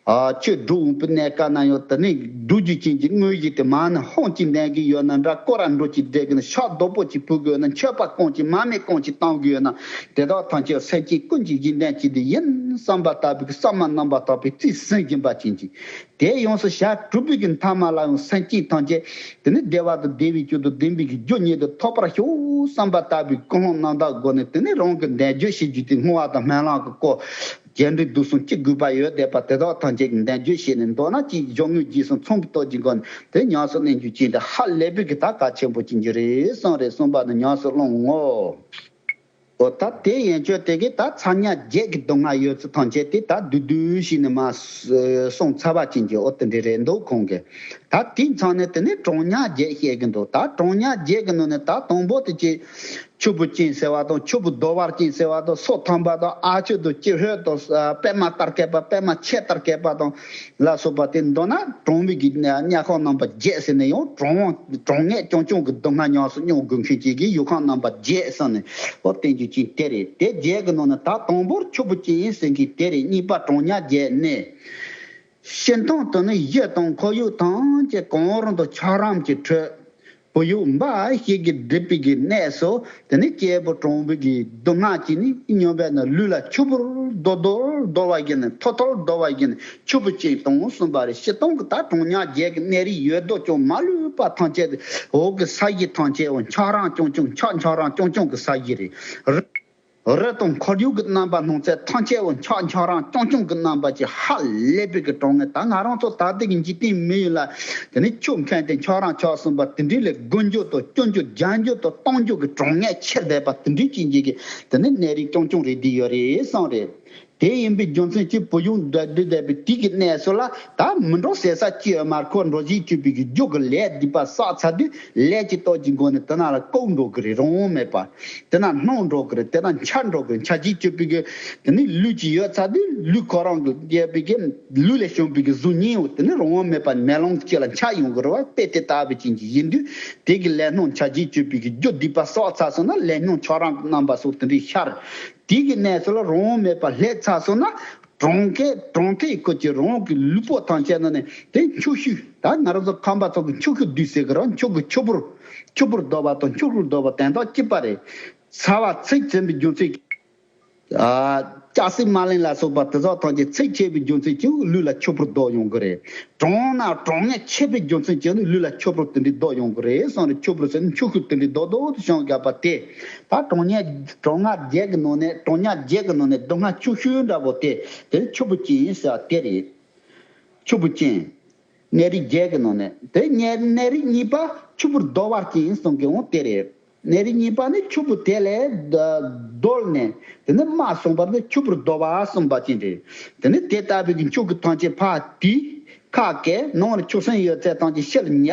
ཨ། ཆོས་སྒྲུབ་འོང་པའི་གནས་སྐབས་ན་ཡང་དེ་ནི་སྒྲུབ་རྒྱུ་ཅན་གྱི་དངོས་གཞི་དེ་མ་ཎི་ཧོམ་གཅིག་འདོན་གྱི་ཡོད་ན་འདྲ། སྐོར་ར་འགྲོ་གཅིག་འགྲོ་གི་ན། ཕྱག་རྡོག་པོ་གཅིག་ཕུལ་གྱི་ཡོད་ན། མཆོད་པ་སྐོང་གཅིག་མར་མེ་སྐོང་གཅིག་བཏང་གི་ཡོད་ན། དེ་དག་ཐམས་ཅད་སེམས་ཅན་ཀུན་གྱི་བཞེད་དོན་གཅིག་དེ་ཡིན་བསམ་པ་ལྟ་བུའི་བསམ་པ་རྣམ་པར་དག་པའི་རྩིས་ཟིན་བཞིན་པ་ཅན་གྱི། དེ་ཡོངས་སུ་བྱས་གྲུབ་པའི་གི་མཐའ་མ་ལ་ཡང་སེམས་ཅན་ཐམས་ཅད་དེ་ནི་བདེ་བ་དང་བདེ་བའི་རྒྱུ་དང་ལྡན་པའི་གི་རྒྱུ་ཉིད་དུ་ཐོབ་པར་ཤོག་བསམ་པ་ལྟ་བུའི་ཀུན་སློང་རྣམ་དག་སྒོ་ནས། དེ་ནི་རང་གི་འདོད་རྒྱུ་བྱེད་རྒྱུ་དེ་བསྔོ་བ་དང་སྨོན་ལམ་གྱི་སྐོར། རྒྱས་འབྲིང་བསྡུས་གསུམ་ཅི་དགོས་པ་ཡོད་བསྡད་པ་དེ་དག་ཐམས་ཅད་ཀྱི་འདོད་རྒྱུ་བྱས་ནས། མདོར་ན་ཅིག་སྦྱོར་དངོས་རྗེས་སུ་ཚང་བའི་སྟོབས་ཀྱི་སྒོ་ནས་དེ་ཉམས་སུ་ལེན་རྒྱུ་ཅན་དེ་ཧ་ལས་པའི་གི་ད་གལ་ཆེན་པོ་ཅན་གྱི་རེད་གསུངས་རེད། གསུངས་པ་ནི་ཉམས་སུ་བླང་ངོ་། འོ་ད་དེ་ཡན་ཆོད་དེ་གི་ད་ཚ་དམྱལ་བརྒྱད་ཀྱི་སྡུག་བསྔལ་ཡོད་ཚུལ་ཐམས་ཅད་དེ་ད་བསྡུས་བསྡུས་ཤིག་ནས་མར་གསུངས་ཚར་བ་ཅན་གྱི། འོ་དེ་འདྲ་རེད་འདུག་ཁོང་གིས། ད་དེའི་མཚམས་ནས་དེ་ནས་གྲང་དམྱལ་བརྒྱད་བཤད་གི་འདུག་ད་གྲང་དམྱལ་བརྒྱད་ཀྱི་ནང་ནས་ད་དང་པོ་དེ་ཅི། ཆུ་བུར་ཅན་ཟེར་བ་དང་། ཆུ་བུར་རྡོལ་བ་ཅན་ཟེར་བ་དང་། སོ་ཐམ་པ་དང་། ཨ་ཆུ་དང་། ཀྱི་ཧོད་དང་། པད་མ་ལྟར་བཀོད་པ། པད་མ་ཆེ་ལྟར་བཀོད་པ་དང་ལ་སོགས་པ་དེ། མདོར་ན་གྲང་བའི་གི་དམྱལ་ཁམས་རྣམ་པ་བརྒྱད་ཟེར་ནས། ཡང་གྲང་གྲང་ངད་རྐྱང་རྐྱང་གི་སྡུག་བསྔལ་ཉམས་སུ་མྱོང་དགོས་མཁན་ཅིག་གི་ཡུལ་ཁམས་རྣམ་པ་བརྒྱད་ཟེར་ནས། འོ་བསྟན་རྒྱུ་ཅན་དེ་རེད། དེ་བརྒྱད་ཀྱི་ནང་ནས་ད་དང་པོར་ཆུ་བུར་ཅན་ཟེར་མཁན་དེ་རེད། གཉིས་པ་གྲང་དམྱལ་བརྒྱད་ནས། སྤྱིར་བཏང་དུ་ནི་གཞི་དང་ཁོར་ཡུག་ཐམས་ཅད་གང་རུང་དུ་འཁྱགས་རོམ་གྱིས་དྲོད། བུ་ཡུག་འབའ་ཞིག་གིས་བསྒྲིབས་པའི་གི་གནས་སུ། དེ་ནི་སྐྱེས་བུ་གྲང་བའི་གི་སྡུག་བསྔལ་གྱིས་ནི་སྙོམས་པས་ན། ལུས་ལ་ཆུ་བུར་རྡོལ་རྡོལ་རྡོལ་བ་བཞིན་ནི། ཐོལ་ཐོལ་རྡོལ་བ་བཞིན་ནི་ཆུ་བུར་ཅན་དང་གསུངས་པ་རེད། སྤྱིར་བཏང་གི་ད་གྲང་དམྱལ་བརྒྱད་ཀྱི་གནས་རིས་ཡོད་དོ་ཅོག་མ་ལུས་པ་ཐམས་ཅད། འོག་གི་ས་གཞི་ཐམས་ཅད་འཁྱགས་རོམ་རྐྱང་རྐྱང་། འཁྱགས་འཁྱགས་རོམ་རྐྱང་རྐྱང་གི་ས་གཞི་རེད། རི་དང་ཁོར་ཡུག་གི་རྣམ་པ་སྣང་ཚད་ཐམས་ཅད་འོ་འཁྱག་འཁྱག་རང་ཅུང་ཅུང་གི་རྣམ་པ་ཅིག་ཧ་ལས་པའི་གི་གྲང་ངར། ད་ང་རང་ཚོ་ད་ལྟ་གི་འཇིག་རྟེན་མི་ཡུལ་ལ་དེ་ནི་ཆུ་མཁན་དེ་འཁྱག་རང་འཁྱག་གསུངས་པ་དེ་འདྲའི་ལས་དགུ་འགྱུར་དང་བཅུ་འགྱུར་བརྒྱད་འགྱུར་དང་སྟོང་འགྱུར་གི་གྲང་ངར་ཆེར་ལྡན་པ་དེ་འདྲའི་ཅན་གྱི་གི་དེ་ནི་གནས་རིགས་ཅུང་ཅུང་རེད་བསྡད་ཡོད་རེད་གསུངས་རེད། དེ་ཡིན་པའི་རྒྱུ་མཚན་གྱིས་བོད་གཞུང་འབྲེལ་མཐུད་བསྡད་པའི་དུས་ཀྱི་གནས་ཚུལ་ལ་ད་མི་འགྲོ་ཟེར་ས་ཅི་ཡོད་མ་རེད། ཁོ་འགྲོ་བཞིན་བཅུག་པའི་གི་རྒྱུ་གི་ལས་སྡིག་པ་བསགས་ཚར་དུས་ལས་ཀྱི་སྟོབས་ཀྱི་སྒོ་ནས་དེ་ན་ལ་བཀོག་འགྲོ་གི་རེད། རང་དབང་མེད་པ། དེ་ན་སྣང་འགྲོ་གི་རེད། དེ་ན་འཆར་འགྲོ་གི་རེད། འཆར་གཞི་བཅུག་པའི་གི་དེ་ནི་ལུས་ཀྱི་ཡོད་ཚར་དུས་ལུས་ཁོ་རང་གི་རྒྱས་པའི་གི་ལུས་ལས་བྱུང་བའི་གི་གཟུགས་བརྙན་འོ་དེ་ནི་རང་དབང་མེད་པ་མེ་ལོང་གཅིག་ལ་འཆར་ཡོང་གི་རེད་བ། དཔེ་དེ་ལྟ་བུ་ཅན་གྱི་ཡིན་དུས་དེ་གི་ལས་སྣང་འཆར་གཞི་བཅུག་པའི་གི་རྒྱུ་སྡིག་པ་བསགས་ཚར་སོང་ན་ལས་སྣང་འཁྱག་རང་གི་རྣམ་པ་སོགས་དེ་འདྲའི་ཤར། དེ་གི་གནས་ཚུལ་ལ་རང་དབང་མེད་པ་སླེབས་ཚར་སོང་ན། གྲོང་ཁྱེར་གྲོང་མཐའི་ཁུལ་གྱི་རང་གི་ལུས་པོ་ཐམས་ཅད་ནང་ནས་དེ་ཆུ་ཤུགས། ད་ང་རང་ཚོ་ཁམས་པ་ཚོ་གི་ཆུ་ཤུགས་བསྡུས་ཟེར་གི་རང་ཆུ་གི་ཆུ་བུར། ཆུ་བུར་ལྡོག་པ་དང་ཆུ་ཤུགས་ལྡོག་པ་དོན་དག་གཅིག་པ་རེད། ཚ་བ་ཚིག་འཛིན་པའི་རྒྱུ་མཚན་གྱིས། ཨ། ལྕགས་སྲེག་དམར་ལེན་ལ་སོགས་པ་དེ་ཚོ་ཐམས་ཅད་ཚིག་ཆེ་བའི་རྒྱུ་མཚན་གྱིས་ལུས་ལ་ཆུ་བུར་ལྡོག་ཡོང་གི་རེད། གྲང་ན་གྲང་ངར་ཆེ་བའི་རྒྱུ་མཚན་གྱིས་ནི་ལུས་ལ་ཆུ་བུར་དེ་འདྲའི་ལྡོག་ཡོང་གི་རེད་གསུངས་རེད། ཆུ་བུར་ཟེར་ན་ཆུ་ཤུགས་དེ་འདྲའི་རྡོག་རྡོག་ཏུ་བྱུང་བཞག་པ་དེ། ད་གྲང་ངར་གྲང་ངར་བརྒྱད་ཀྱི་ནང་ནས་གྲང་ངར་བརྒྱད་ཀྱི་ནང་ནས་སྡུག་བསྔལ་ཆུ་ཤུགས་འདྲ་པོ་དེ་དེ་ཆུ་བུར་ཅན་ཡིན་ཟེར་བ་དེ་རེད། ཆུ་བུར་ཅན། གནས་རིགས་བརྒྱད་ཀྱི་ནང་ནས་དེ་གནས་གནས་རིགས་གཉིས་པ་ཆུ་བུར་ལྡོག་པ་ཅན་གསུངས་གི་འོང་དེ་རེད། གནས་རིགས་གཉིས་པ་ནི་ཆུ་བུར་དེ་ལས་ལྡ- ལྡོལ་ནས་དེ་ནི་དམར་སོང་བར་ནི་ཆུ་བུར་ལྡོག་པ་གསུངས་པ་ཅན་རེད། དེ་ནི་དེ་ལྟ་བུའི་གི་ཆུ་གི་ཐམས་ཅད་ཕར་དེའི་ཁ་བཀལ། ནང་ལ་ཆུ་སྲིན་ཡོད་ཚད་ཐམས་ཅད་ཕྱིར་བརྙབ།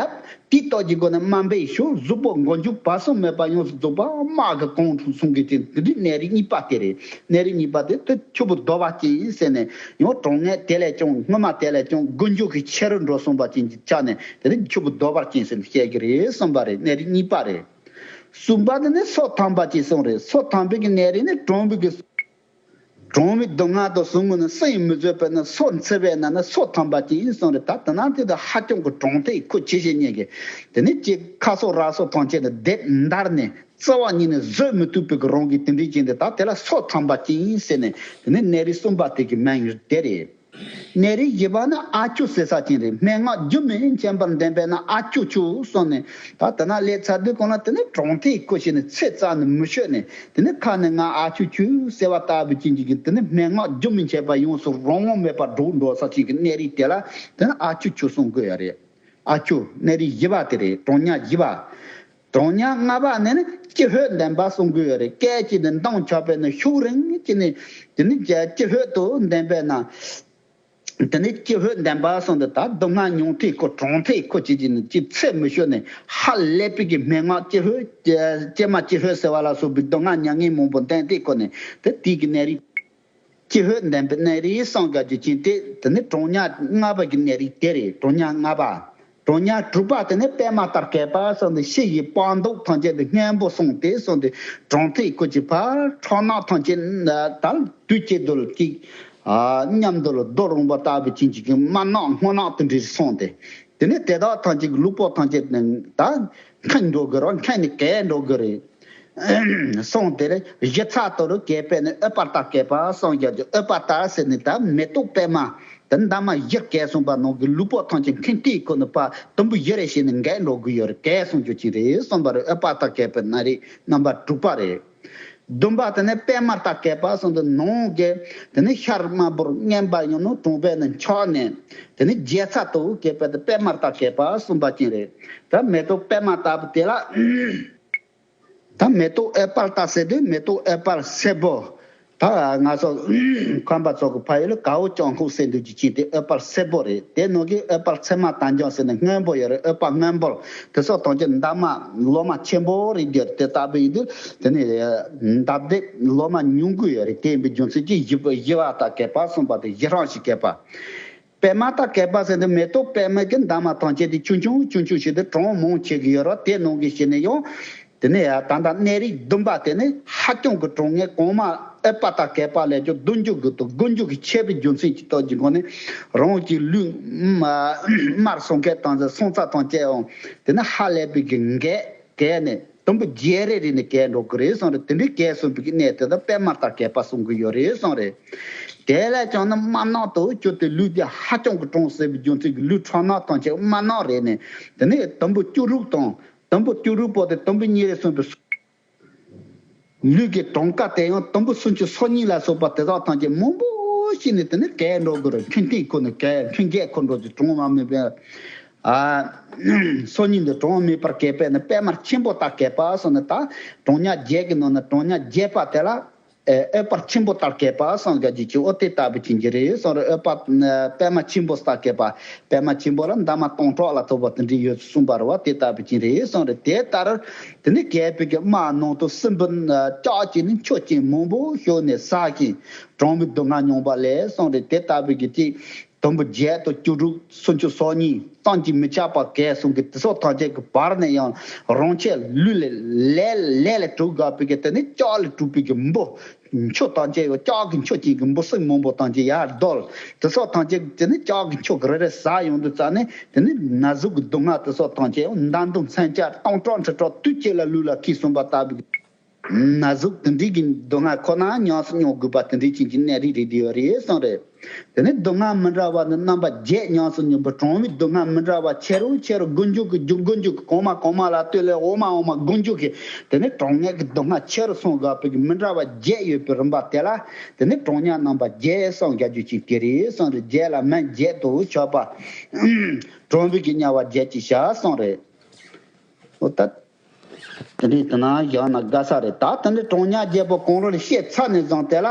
དེའི་སྟོབས་ཀྱི་སྒོ་ནས་དམར་འབེབས་ཤོག་གཟུགས་པོ་མགོ་མཇུག་བར་གསུམ་མེད་པ་ཡོངས་སུ་རྫོགས་པ་དམག་གི་གོང་དུ་སོང་གི་ཅན་དེ་འདྲའི་གནས་རིགས་གཉིས་པ་དེ་རེད། གནས་རིགས་གཉིས་པ་དེ་དེ་ཆུ་བུར་ལྡོག་པ་ཅན་ཟེར་ནས་ཡང་གྲང་ངར་དེ་ལས་ཀྱང་སྔོན་མ་དེ་ལས་ཀྱང་དགུ་འགྱུར་གྱི་ཆེ་རུ་འགྲོ་སོང་བ་ཅན་གྱི་ཆ་ནས་དེ་ནི་ཆུ་བུར་ལྡོག་པ་ཅན་ཟེར་ནས་བཤད་ཀྱི་རེད་གསུངས་པ་རེད། གནས་རིགས་གཉིས་པ་རེད། གསུམ་པ་དེ་ནི་སོ་ཐམ་པ་ཅན་གསུངས་རེད། སོ་ཐམ་པའི་གི་གནས་རིགས་ནི་གྲང་བའི་གི་གྲང་བའི་སྡུག་བསྔལ་དང་ཟུག་རྔུ་ནི་སུ་ཡིས་མི་བཟོད་པས་ན་སོ་འཚིག་པས་ན་ནི་སོ་ཐམ་པ་ཅན་ཡིན་གསུངས་རེད། ད་དེ་ན་དེ་དང་ཧ་ཅང་གི་གྲང་ཐིག་ཁོ་ཇི་བཞིན་ཉིད་ཀྱི་དེ་ནི་ཅིག་ཁ་སོ་ར་སོ་ཐམས་ཅད་ནི་རྡེབ་འདར་ནས་རྩ་བ་ཉིད་ནས་བཟོད་མི་ཐུབ་པའི་གི་རང་གི་དེ་འདྲའི་ཅན་དེ་ད་དེ་ལ་སོ་ཐམ་པ་ཅན་ཡིན་ཟེར་ནས་དེ་ནི་གནས་རིགས་གསུམ་པ་དེ་གི་མིང་དེ་རེད། གནས་རིགས་བཞི་པ་ནི་ཨ་ཆུ་ཟེར་ས་ཅན་རེད། སྨྲེ་སྔགས་རྒྱུན་མི་མཁྱེན་པར་ལྡན་པས་ན་ཨ་ཆུ་ཆུ་གསུངས་ནས་ད་དེ་ན་སླེབས་ཚར་དུས་གང་ལ་དེ་ནི་གྲང་ཐིག་ཁོ་བྱས་ནས་ཚིག་རྩ་ནས་མི་ཤོད་ནས། དེ་ནི་ཁ་ནས་ང་ཨ་ཆུ་ཆུ་ཟེར་བ་ལྟ་བུ་ཅན་གྱི་དེ་ནི་སྨྲེ་སྔགས་རྒྱུན་མི་འཆད་པ་ཡོངས་སུ་རང་དབང་མེད་པར་སྒྲོག་འགྲོ་ས་ཅིག་གི་གནས་རིགས་དེ་ལ་དེ་ནི་ཨ་ཆུ་ཆུ་གསུང་དགོས་ཡ་རེད། ཨ་ཆུ་གནས་རིགས་བཞི་པ་དེ་རེད། གྲང་ཉ་བཞི་པ། གྲང་ཉ་ལྔ་པ་ནི་ནི་ཀྱི་ཧོད་ལྡན་པ་གསུང་དགོས་ཡ་རེད། སྐད་ཀྱི་ནི་འདང་ཆགས་པས་ནི་ཤུགས་རིང་གི་ནི་དེ་ནི་ཀྱི་ཧོད་དུ་ལྡན་པས་ན། དེ་ནས་ཀྱི་ཧོད་ལྡན་པ་སོང་སྟེ་ད་སྡུག་བསྔལ་མྱོང་ཐེངས་ཁོ་གྲོང་ཐེངས་ཁོ་བྱེད་ཀྱི་ནི་ཅི་ཚེ་མི་ཤོར་ནས་ཧ་ལས་པའི་གི་སྨྲེ་སྔགས་ཀྱི་ཧོད་ཀྱི་ཀྱེ་མ་ཀྱི་ཧོད་ཟེར་བ་ལ་སོགས་པའི་སྡུག་བསྔལ་མྱ་ངན་མང་པོ་འདོན་ཐེངས་ཁོ་ནས་དེ་དུས་ཀྱི་གནས་རིགས་ཀྱི་ཧོད་ལྡན་པའི་གནས་རིགས་སངས་རྒྱས་ཀྱི་ཅིང་སྟེ་དེ་ནི་གྲོང་ཉ་ལྔ་པ་གི་གནས་རིགས་དེ་རེད། གྲོང་ཉ་ལྔ་པ། གྲོང་ཉ་དྲུག་པ་དེ་ནི་པད་མ་ལྟར་གད་པ་སོགས་འདི་ཕྱི་ཡི་སྤང་རྡོག་ཐམས་ཅད་དུ་སྔོན་པོ་སོང་སྟེ་སོང་སྟེ་གྲོང་ཐེངས་ཁོ་ཅི་ཕར་ཁྲག་ནག་ཐམས་ཅད་ད་དུས་གཅིག་ཏུ་གཅིག་ཨ་མཉམ་དུ་ལ་རྡོ་རོང་པ་ལྟ་བུ་ཅན་གཅིག་གི་དམར་ནག་སྔོ་ནག་དེ་འདྲ་སོང་སྟེ། དེ་ནས་དེ་དག་ཐམས་ཅད་ཀྱི་ལུས་པོ་ཐམས་ཅད་ནི་ད་འཁེངས་འགྲོ་གི་རེད། འཁེངས་ནས་གས་འགྲོ་གི་རེད། སོང་དེ་ལས་གཞི་ཚ་དོ་རུ་གས་པས་ནི་ཨོལ་པ་ལྟར་གས་པ་སངས་རྒྱས་ཀྱི་ཨོལ་པ་ལྟར་ཟེར་ནས་ད་མེ་ཏོག་པད་མ་དེ་འདབ་མ་བཞིར་གས་སོང་པ་ནང་གི་ལུས་པོ་ཐམས་ཅད་འཁེངས་ཏེ་ཁོ་ནི་ཕར་དུམ་བུ་བཞི་རེ་བྱས་ནས་འགས་འགྲོ་གི་ཡོད་རེད། གས་སོང་རྒྱུ་ཅིག་རེད་གསུངས་པ་རེད། ཨོལ་པ་ལྟར་གས་པའི་གནས་རིགས་རྣམ་པ་དྲུག་པ་རེད། བདུན་པ་དེ་ནས་པད་མ་ལྟར་གས་པ་གསུངས་ཏེ་ནང་གི་དེ་ནས་ཤར་དམར་པོར་མངོན་པར་ཡང་ནུབ་གྲང་བས་ནི་འཁྱགས་ནས་དེ་ནས་རྒྱ་ཚ་དོ་གས་པ་དེ་པད་མ་ལྟར་གས་པ་གསུངས་པ་ཅན་རེད། ད་མེ་ཏོག་པད་མ་ལྟ་བུ་དེ་ལ་ད་མེ་ཏོག་ཨོལ་པ་ལྟར་ཟེར་དུས་མེ་ཏོག་ཨོལ་པ་སེར་པོ། ད་ང་ཚོ་ཁམས་པ་ཚོ་གི་ཕ་ཡུལ་ལ་གའུ་ལྕང་ཁུག་ཟེར་འདུག་ཅིག་ཅིག་དེ་ཨོལ་པ་སེར་པོ་རེད། དེ་ནང་གི་ཨོལ་པ་ཚེར་མ་དར་འཇམ་ཟེར་ནས་སྔོན་པོ་ཡོད་རེད། ཨོལ་པ་སྔོན་པོ་དེ་ཚོ་ཐམས་ཅད་འདབ་མ་ལོ་མ་ཆེན་པོ་རེད་འདུག་དེ་ལྟ་བུ་ཡིན་དུས་དེ་ནི་འདབ་རྡེབ་ལོ་མ་ཉུང་གི་ཡོད་རེད། དེ་ཡིན་པའི་རྒྱུ་མཚན་གྱིས་བཞི་བཞི་པ་ལྟར་གས་པ་གསུངས་པ་དེ་བཞི་རང་ཞིག་གས་པ། པད་མ་ལྟར་གས་པ་ཟེར་དུས་མེ་ཏོག་པད་མ་གི་འདབ་མ་ཐམས་ཅད་དེ་ཆུང་ཆུང་ཆུང་ཆུང་ཞིག་ཏུ་གྲངས་མང་ཆེ་གི་ཡོད་རེད། དེ་ནང་གི་ཞིག་ནས་ཡང་དེ་ནས་ཡང་ད་ལྟ་གནས་རིགས་བདུན་པ་དེ་ནི་ཧ་ཅང་གི་གྲང་ངར་གོང་མ་ཨོལ་པ་ལྟར་གས་པ་ལས་ཀྱང་བདུན་འགྱུར་དགུ་དང་དགུ་འགྱུར་གྱི་ཆེ་བའི་རྒྱུ་མཚན་གྱི་སྟོབས་ཀྱི་སྒོ་ནས་རང་གི་ལུས་དམར་སོང་མཁན་དང་སོང་ཚ་ཐམས་ཅད་ཡང་དེ་ནི་ཧ་ལས་པའི་གི་འགས་གས་ནས་དུམ་བུ་བརྒྱད་རེ་རེ་ནས་གས་འགྲོ་གི་རེད་གསུངས་རེད། དེ་འདྲའི་གས་གསུངས་པའི་གནས་དེ་དག་པད་མ་ལྟར་གས་པ་གསུང་གི་ཡོད་རེད་གསུངས་རེད། དེ་ལས་ཀྱང་ནི་དམར་ནག་ཏུ་གྱུར་ཏེ་ལུས་དེ་ཧ་ཅང་གི་གྲང་ཟེར་བའི་རྒྱུ་མཚན་གྱིས་ལུས་ཁྲག་ནག་ཐམས་ཅད་དམར་ནག་རེད་ནས་དེ་ནས་དུམ་བུ་བཅུ་དྲུག་དང་དུམ་བུ་བཅུ་དྲུག་པོ་དེ་དུམ་བུ་གཉིས་རེ་གསུངས་པའི་ ལུས་ཀྱི་གྲངས་ཀ་དེ་ཡང་དུམ་བུ་སུམ་ཅུ་སོ་གཉིས་ལ་སོགས་པ་དེ་དག་ཐམས་ཅད་མང་པོ་ཞིག་ནས་དེ་ནི་གས་འགྲོ་དགོས་རེད། འཕྲིན་སྟེགས་ཁོ་ནས་གས་འཕྲིན་གས་ཁོ་འགྲོ་དུས་གྲངས་མ་མེད་པའི། ཨ། སོ་གཉིས་འདི་གྲངས་མེད་པར་གས་པས་ནི་པད་མ་ཆེན་པོ་ལྟར་གས་པ་སོགས་ནི་ད་གྲངས་ཉག་བརྒྱད་ཀྱི་ནང་ནས་གྲངས་ཉག་བརྒྱད་པ་དེ་ལ། ཨེ་ཨོལ་པ་ཆེན་པོ་ལྟར་གས་པ་སངས་རྒྱས་ཀྱི་ཆོས་འོ་དེ་ལྟ་བུ་ཅན་གྱི་རེད་གསུངས་རེད། ཨོལ་པ་པད་མ་ཆེན་པོ་ལྟར་གས་པ། པད་མ་ཆེན་པོ་ལ་འདབ་མ་སྟོང་ཕྲག་ལ་ཐོགས་པ་དེ་འདྲ་ཡོད་གསུངས་པ་རེད་བ། དེ་ལྟ་བུ་ཅན་རེད་གསུངས་རེད། དེ་ལྟར་དེ་ནི་གས་པའི་གི་དམག་ནང་དུ་སྲིན་པོ་ལྕགས་ཀྱི་ནི་མཆུ་ཅན་མང་པོ་ཤོར་ནས་ཟག་ཅིང་གྲང་བའི་སྡུག་བསྔལ་མྱོང་བ་ལས་གསུངས་རེད། དེ་ལྟ་བུ་གི་ཅིག་དུམ་བུ་བརྒྱད་དང་བཅུ་དྲུག་སུམ་ཅུ་སོ་གཉིས་གཏན་གྱི་མི་ཆགས་པ་གས་གསུང་གི་དེ་སོགས་ཐམས་ཅད་ཀྱི་བར་ནས་ཡང་རང་ཆས་ལུས་ལས་ལས་ལས་ལས་གྲུབ་དགོས་པའི་གི་དེ་ནི་ལྕགས་ལས་གྲུབ་པའི་གི་འབུ་མཆུ་ཐམས་ཅད་ཡང་ལྕགས་ཀྱི་མཆུ་ཅན་གྱི་འབུ་སྲིན་མང་པོ་ཐམས་ཅད་ཡར་བརྡོལ། དེ་སོགས་ཐམས་ཅད་ཀྱི་དེ་ནི་ལྕགས་ཀྱི་མཆུ་གི་རེ་རེ་ཟག་ཡོང་དུས་ཙ་ནས་དེ་ནི་ན་ཟུག་གི་སྡུག་བསྔལ་དེ་སོགས་ཐམས་ཅད་ཡང་མདའ་མདུང་མཚོན་ཆ་སྟོང་ཕྲག་ཁྲི་ཕྲག་དུས་གཅིག་ལ་ལུས་ལ་འཁྱུད་གསུངས་པ་ལྟ་བུའི་གི་ན་ཟུག་དེ་འདྲའི་གི་སྡུག་བསྔལ་ཁོ་ན་ཉམས་སུ་མྱོང་དགོས་པ་དེ་འདྲའི་ཅན་གྱི་གནས་རིགས་རེད་དེ་ཡོད་རེད་གསུངས་རེད། དེ་ནས་སྡུག་བསྔལ་མི་འདྲ་བ་ནི་རྣམ་པ་བརྒྱད་ཉམས་སུ་མྱོང་བའི་གྲང་བའི་སྡུག་བསྔལ་མི་འདྲ་བ་ཆེ་རུ་ཆེ་རུ་དཀོན་མཆོག་གི་རྒྱུ་དཀོན་མཆོག་གི་གོང་མ་གོང་མ་ལ་ལྟོས་ལས་འོག་མ་འོག་མ་དཀོན་མཆོག་གི་དེ་ནས་གྲང་ངད་ཀྱི་སྡུག་བསྔལ་ཆེ་རུ་སོང་དགོས་པའི་གི་མི་འདྲ་བ་བརྒྱད་ཡོད་པའི་རིམ་པ་དེ་ལ་དེ་ནས་གྲང་དམྱལ་རྣམ་པ་བརྒྱད་སངས་རྒྱས་རྒྱུ་ཅན་གྱི་རེད་གསུངས་རེད། བརྒྱད་ལ་མན་བརྒྱད་དུ་ཆགས་པ། གྲང་བའི་གི་དམྱལ་བ་བརྒྱད་ཅེས་བྱ་གསུངས་རེད། འོ་ད། དེ་འདྲའི་དེ་ན་བཞག་ན་དགའ་ས་རེད། ད་དེ་འདྲའི་གྲང་དམྱལ་བརྒྱད་པོ་གང་རུང་ལ་བཤད་ཚར་ནས་བཟུང་དེ་ལ།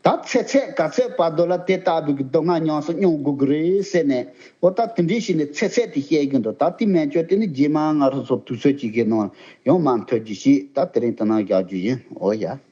ད་ཚེ་ཚད་ག་ཚོད་བར་དུ་ལ་དེ་ལྟ་བུའི་གི་སྡུག་བསྔལ་ཉམས་སུ་མྱོང་དགོས་ཀྱི་རེད་ཟེར་ནས། འོ་ད་དེ་འདྲའི་ཞིག་ནས་ཚེ་ཚད་དེ་བཤད་ཀྱི་འདུག་ད་དེ་མན་ཆད་དེ་ནི་རྗེས་མ་ང་རང་ཚོ་དུས་ཚོད་ཅིག་གི་ནང་ཡང་མར་ཐོན་རྒྱུ་ཞིག་ད་དེ་རིང་དེ་ན་བཞག་རྒྱུ་ཡིན། འོ་ཡ།